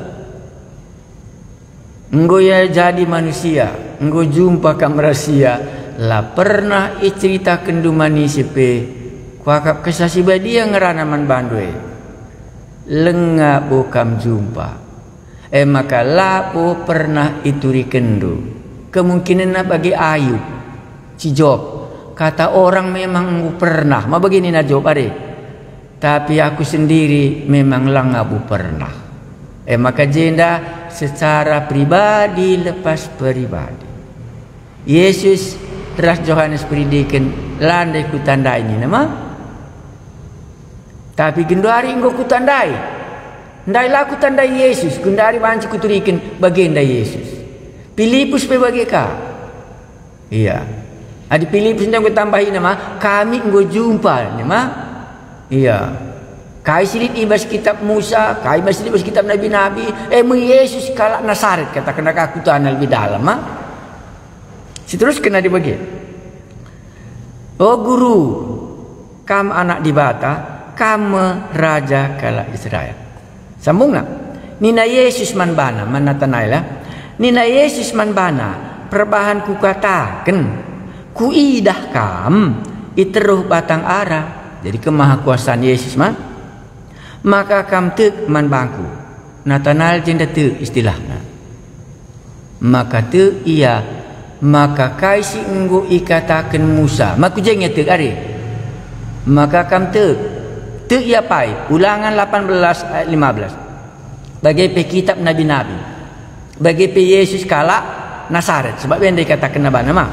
Enggo ia jadi manusia, enggo jumpa kam ras ia, la pernah iceritakenndu man ise pe, kuakap Kesah Si Badia ngerana man bandu e. Langa bo kam jumpa. E maka labo pernah iturikenndu. Kemungkinenna bage Ayub, si Job. Kata orang memang enggo pernah. Ma bage nina Job are. Tapi aku sendiri memang langa bo pernah. E maka jenda secara pribadi lepas pribadi. Yesus ras Johanes Peridiken la ndai kutandai nina ma. Tapi genduari enggo kutandai. Ndai la kutandai Yesus, genduari banci kuturiken bagenda Yesus. Pilipus pe bage ka. Ia. Adi Pilipus ndai enggo tambahina ma, kami enggo jumpa, nina ma. Ia. Kai si lit i bas kitab Musa, kai si lit i bas kitab nabi-nabi, e me Yesus kalak Nasaret, katakenna ka kutana lebih dalam, ma. Siterusken adi bage. O Guru, Kam Anak Dibata, Kam me Raja kalak Israel. Sambungna, nina Yesus man bana, man Natanael, nina Yesus man bana, perbahan kukataken, kuidah kam i teruh batang ara. Jadi kemahakuasan Yesus man, maka kam tek man bangku. Natanael jenda tek istilahna. Maka tek ia, maka kai si enggo ikataken Musa, ma ku je nge tek are. Maka kam tek, tek ia pai, Ulangan delapan belas ayat lima belas. Bage pe kitab nabi-nabi. Bage pe Yesus kalak Nasaret, sebab enda ikatakenna bana ma.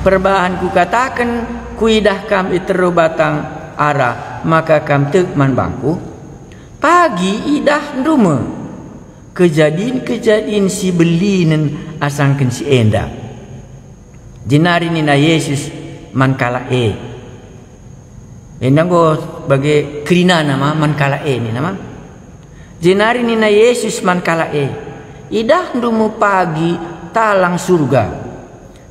Perbahan kukataken, kuidah kam i teruh batang ara, maka kam tek man bangku. Pagi idahndu me kejadin-kejadin si belinen asangken si enda. Jenari nina Yesus man kalak e. Enda enggo bage kerinana ma man kalak e nina ma. Jenari nina Yesus man kalak e, "Idahndu me pagi talang Surga,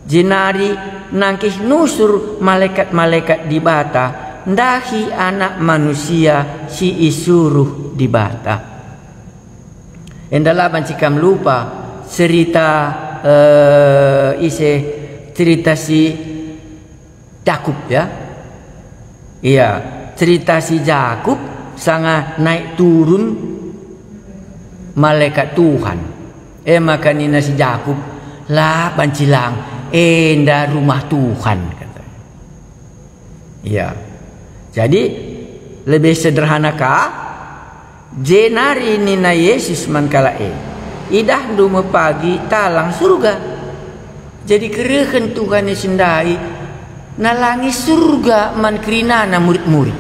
jenari nangkih nusur malekat-malekat Dibata ndahi Anak Manusia si isuruh Dibata." Enda la banci kam lupa cerita, eh, ise, cerita si Jakup, ya. Iya, cerita si Jakup sanga naik turun malekat Tuhan. E maka nina si Jakup, "La banci lang, enda rumah Tuhan," kata. Iya. Jadi, lebih sederhana ka, jenari nina Yesus man kalak e, "Idahndu me pagi talang Surga." Jadi kerehen Tuhan e si ndai nalangi Surga man kerinana murid-murid.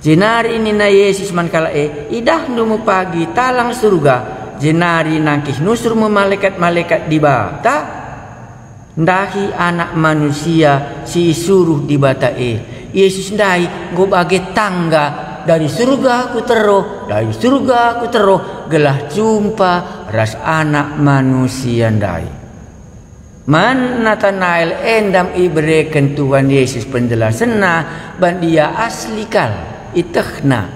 Jenari nina Yesus man kalak e, "Idahndu me pagi talang Surga, jenari nangkih nusur me malekat-malekat Dibata ndahi Anak Manusia si isuruh Dibata e." Yesus ndai enggo bage tangga dari Surga ku teruh, dari Surga ku teruh, gelah jumpa ras Anak Manusia ndai. Man Natanael enda me ibereken Tuhan Yesus penjelasenna, ban ia asli kal ietehna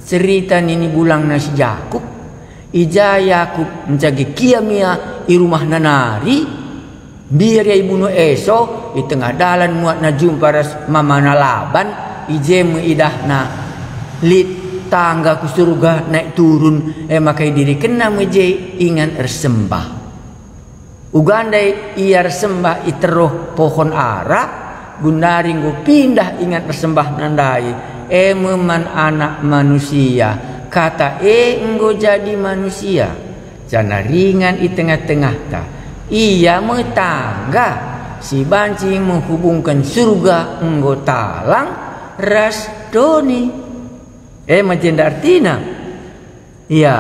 cerita nini bulangna si Jakup. I ja Jakup njage kiam ia i rumahna nari, mbiar ia ibunuh Esau, i tengah dalan muatna jumpa ras mamana Laban, i je me idahna lit tangga ku surga naik turun, e maka idirikenna me je ingan ersembah. Uga ndai ia ersembah i teruh pohon ara, gundari enggo pindah ingan ersembahna ndai, e me man Anak Manusia. Kata e enggo jadi manusia, janah ringan i tengah-tengahta. Ia me tangga si banci menghubungken surga enggo talang ras doni. E me jenda ertina. Ia,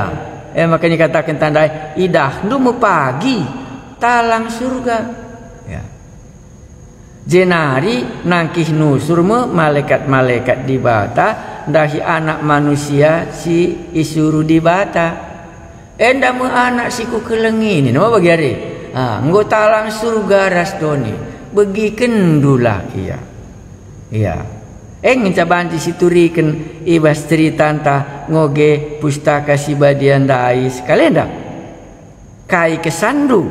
e maka ikataken tandai, "Idahndu me pagi talang surga." Ya. Jenari nangkih nusur me malekat-malekat Dibata ndahi Anak Manusia si isuruh Dibata. "Enda me Anak si kukelengi," nina bagi ari. Ah, enggo talang surga ras doni. Begikenndulah Ia. Ia. E ngenca banci situriken i bas ceritanta ngoge Pustaka Si Badia ndai sekalenda. Kai kesanndu?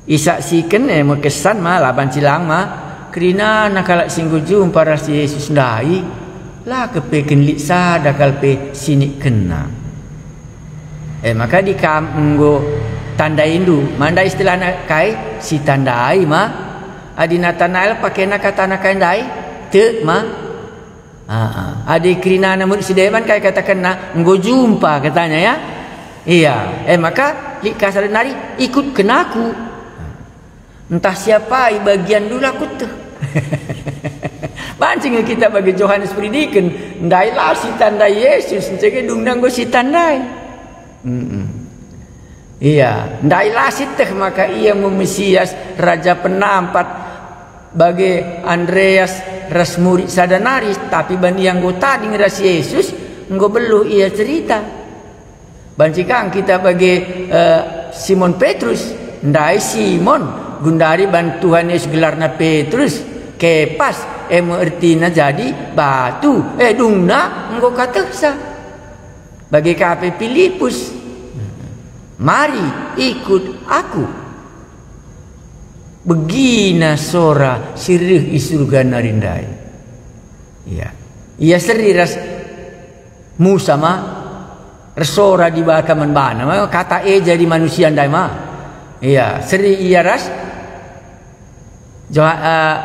Isaksiken, e me kesan ma, la banci lang ma, kerinana kalak si enggo jumpa ras Yesus ndai, la kepeken lit sada kal pe sinikkenna. E maka adi kam enggo tandaindu, ma ndai istilahna kai? Sitandai ma. Adi Natanael pakena katana kai ndai? Tek ma. Aa, adi kerinana murid si deban kai katakenna? Enggo jumpa katanya, ya? Iya, e maka lit kasar nari, "Ikutken aku." Ntah siapai bagianndu la kueteh. Banci nge kita bagi Johanes Peridiken, ndai la sitandai Yesus, ncege dungna enggo sitandai. Mm-mm. Iya, ndai la sieteh maka Ia me Mesias, Raja Penampat, bage Andreas ras murid sada nari, tapi banci enggo tading ras Yesus, enggo beluh ia cerita. Banci kang kita bage, eh, Simon Petrus, ndai Simon, gundari ban Tuhan Yesus gelarna Petrus, Kepas, e me ertina jadi batu, eh, dungna enggo katehsa. Bage ka pe Pilipus, "Mari, ikut aku." Begina sora si reh i surga nari ndai. Iya. Ia seri ras Musa ma, ersora Dibata man bana ma, kata e jadi manusia ndai ma. Iya, seri ia ras Joha-, eh,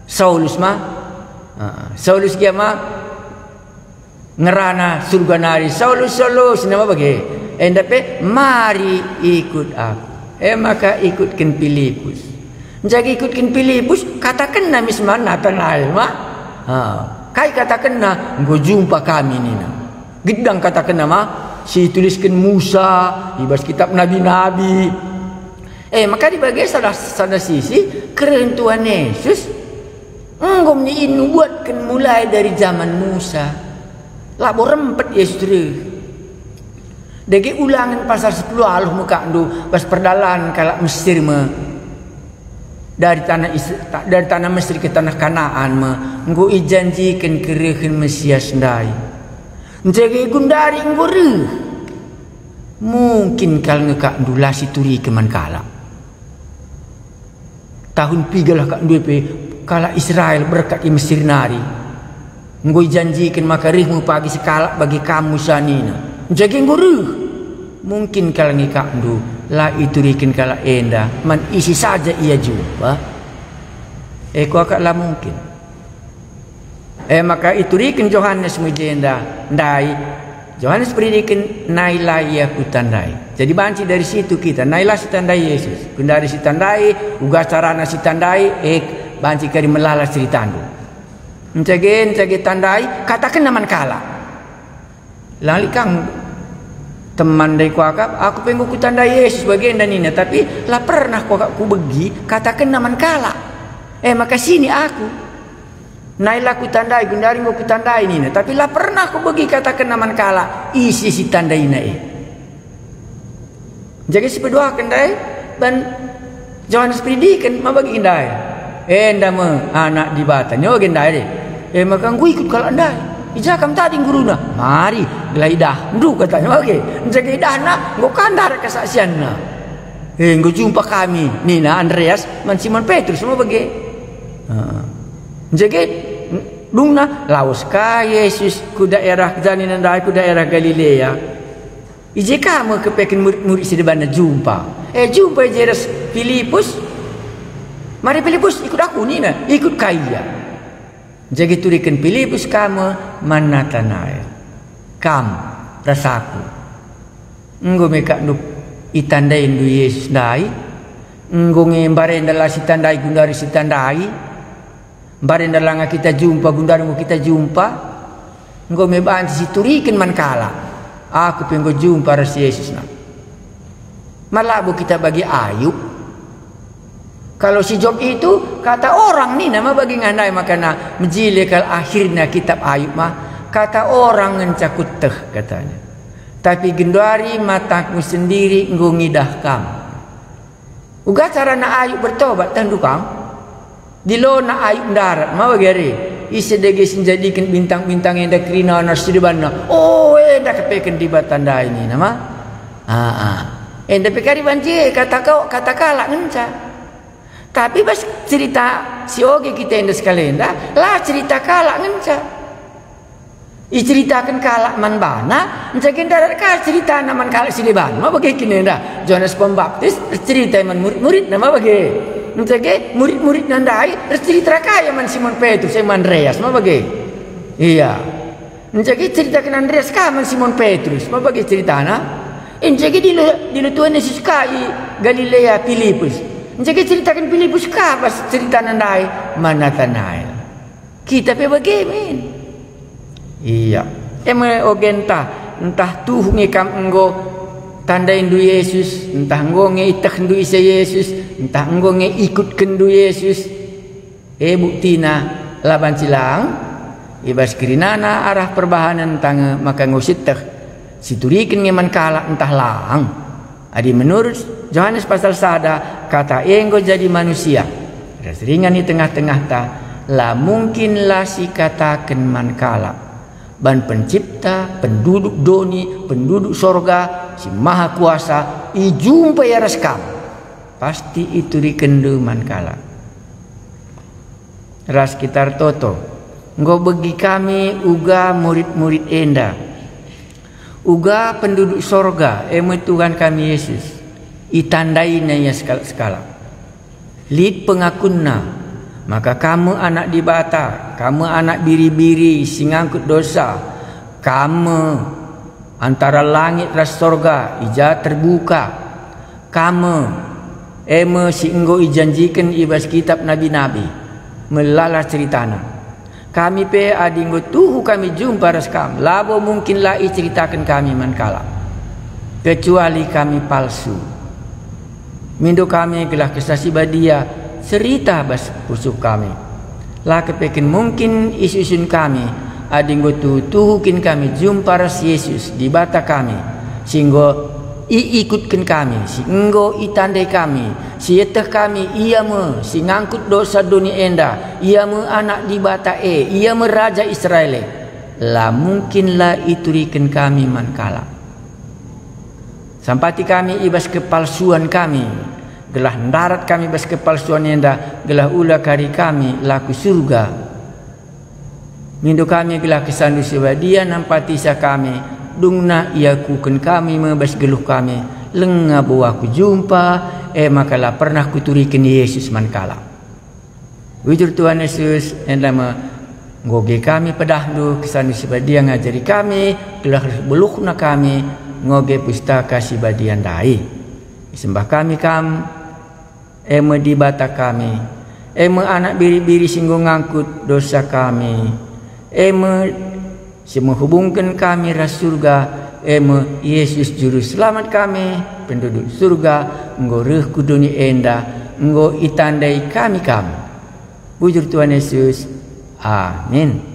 Saulus ma. Ah, Saulus gia ma ngerana surga nari, "Saulus, Saulus," nina bage. Enda pe, "Mari ikut aku." E maka ikutken Pilipus. Njagi ikutken Pilipus, katakenna mis man Natanael ma. Ha, kai katakenna? "Enggo jumpa kami," nina. Gedang katakenna ma, si itulisken Musa i bas kitab nabi-nabi. E, maka dibage sada, sada sisi, kerehen Tuhan Yesus enggo me nubuatken mulai dari jaman Musa. Labo rempet Yesus reh. Dage Ulangen pasal sepuluh aluh me kakndu bas perdalan kalak Mesir me. Dari tanah Is-, ta-, dari tanah Mesir ke tanah Kanaan me enggo ijanjiken kerehen Mesias ndai. Njage gundari enggo reh. Mungkin kal nge kakndu la situriken man kalak. Tahun pigalah kakndu e pe kalak Israel berkat i Mesir nari. Enggo ijanjiken maka reh me pagi sekalak bagi kam Musa nina. Njage enggo reh. Mungkin kal nge kakndu la ituriken kalak enda man ise saja ia jumpa. E kuakap la mungkin. E maka ituriken Johanes me jenda ndai. Johanes Peridiken nai la ia kutandai. Jadi banci dari situ kita, nai la sitandai Yesus. Gundari sitandai, uga carana sitandai, e banci kari melala ceritandu. Ncage, ncage tandai, katakenna man kalak. Lang lit kang teman ndai kuakap, "Aku pe enggo kutandai Yesus bagenda," nina, "tapi la pernah kuakap kubegi katakenna man kalak. E maka sini aku. Nai la kutandai, gundari enggo kutandai," nina, "tapi la pernah kubegi katakenna man kalak ise si tandaina e." Jadi sipeduaken ndai ban Johanes Peridiken ma bagi ndai. "Enda me Anak Dibata," nyoge ndai deh. E maka enggo ikut kalak ndai. "I ja kam tading guruna?" "Mari, gelah idahndu," katanya. Oke, njage idahna, enggo ka ndarat kesaksianna. "E, enggo jumpa kami," nina Andreas man Simon Petrus ma bage. Heeh. Njage, Dungna lawes ka Jesus ku daerah, janina ndai ku daerah Galilea. I je ka me kepeken murid-murid si debanna jumpa. E, jumpa i je ras Pilipus. Mari Pilipus, "Ikut aku," nina, ikut ka ia. Jadi ituriken Pilipus ka me man Natanael, "Kam ras aku. Enggo me kakndu itandaindu Yesus ndai? Enggo nge mbarenda la sitandai, genduari sitandai? Mbarenda langa kita jumpa, genduari enggo kita jumpa? Enggo me banci situriken man kalak, aku pe enggo jumpa ras Yesus na." Ma labo kita bage Ayub? Kalau si Job itu, kata orang nina ma bage nge ndai makana mejile kal akhirna kitab Ayub ma, "Kata orang ngenca kueteh," katanya. "Tapi genduari mataku sendiri enggo ngidah kam." Uga carana Ayub bertobat, tehndu kam? Dilona Ayub ndarat, ma bage ari. Ise dage si njadiken bintang-bintang enda kerina ras si debanna? Oh, enda kepeken Dibata ndai nina ma. Aa. Enda pe kari banci kata kau, kata kalak ngenca. Tapi bas cerita si oge kita enda sekalenda, la cerita kalak ngenca. Iceritaken kalak man bana, nca gen ndarat ka ceritana man kalak si deban, ma bage kin enda. Johanes Pembaptis ercerita man murid-muridna, ma bage. Nca gen murid-muridna ndai ercerita ka ia man Simon Petrus, e man Andreas, ma bage. Iya. Nca gen ceritaken Andreas ka man Simon Petrus, ma bage ceritana. Nca gen dilu, dilu Tuhan Yesus ka i Galilea Pilipus. Nca gen ceritaken Pilipus ka bas ceritana ndai man Natanael. Kita pe bage min. Iya. E me ogenta, ntah tuhu nge kam enggo tandaindu Yesus, ntah enggo nge itehndu ise Yesus, ntah enggo nge ikutkenndu Yesus. E buktina, la banci lang? I bas kerinana arah perbahanen ntah nge maka enggo sieteh, situriken nge man kalak ntah lang? Adi menurut Johanes pasal sada, Kata e enggo jadi manusia, ras ringan i tengah-tengahta, la mungkin la sikataken man kalak. Ban Pencipta, Penduduk doni, Penduduk sorga, Si Maha Kuasa, ijumpa ia ras kam. Pasti iturikenndu man kalak. Ras kita ertoto, enggo begi kami uga murid-murid enda. Uga Penduduk sorga, e me Tuhan kami Yesus, itandaina ia sekalak-sekalak. Lit pengakunna maka Kam me Anak Dibata, Kam me Anak Biri-biri si ngangkut dosa, Kam me antara langit ras sorga, i ja terbuka. Kam me, e me si enggo ijanjiken i bas kitap nabi-nabi. Melala ceritana. Kami pe, adi enggo tuhu kami jumpa ras Kam, labo mungkin la iceritaken kami man kalak, kecuali kami palsu. Mindo kami gelah Kesah Si Badia serita bas pusuh kami. La kepeken mungkin isusun kami, adi enggo tuhu-tuhu kin kami jumpa ras Yesus, Dibata kami, si enggo iikutken kami, si enggo itandai kami, si ieteh kami, Ia me si ngangkut dosa doni enda, Ia me Anak Dibata e, Ia me Raja Israel e. La mungkin la ituriken kami man kalak. Sampati kami i bas kepalsuan kami, gelah ndarat kami bas kepalsuan enda, gelah ula kari kami la ku Surga. Mindo kami gelah KesahNdu Si Badia nampatisa kami, dungna iakuken kami me bas geluh kami, lenga bo aku jumpa, e maka la pernah kuturiken Yesus man kalak. Bujur Tuhan Yesus, enda me ngoge kami pedahNdu, KesahNdu Si Badia ngajari kami, gelah reh beluhna kami ngoge Pustaka Si Badia ndai. Isembah kami Kam, e me Dibata kami, e me Anak Biri-biri si enggo ngangkut dosa kami, e me si mehubungken kami ras Surga, e me Yesus Juru Selamat kami, Penduduk Surga, enggo reh ku doni enda, enggo itandai kami Kam. Bujur Tuhan Yesus. Amin.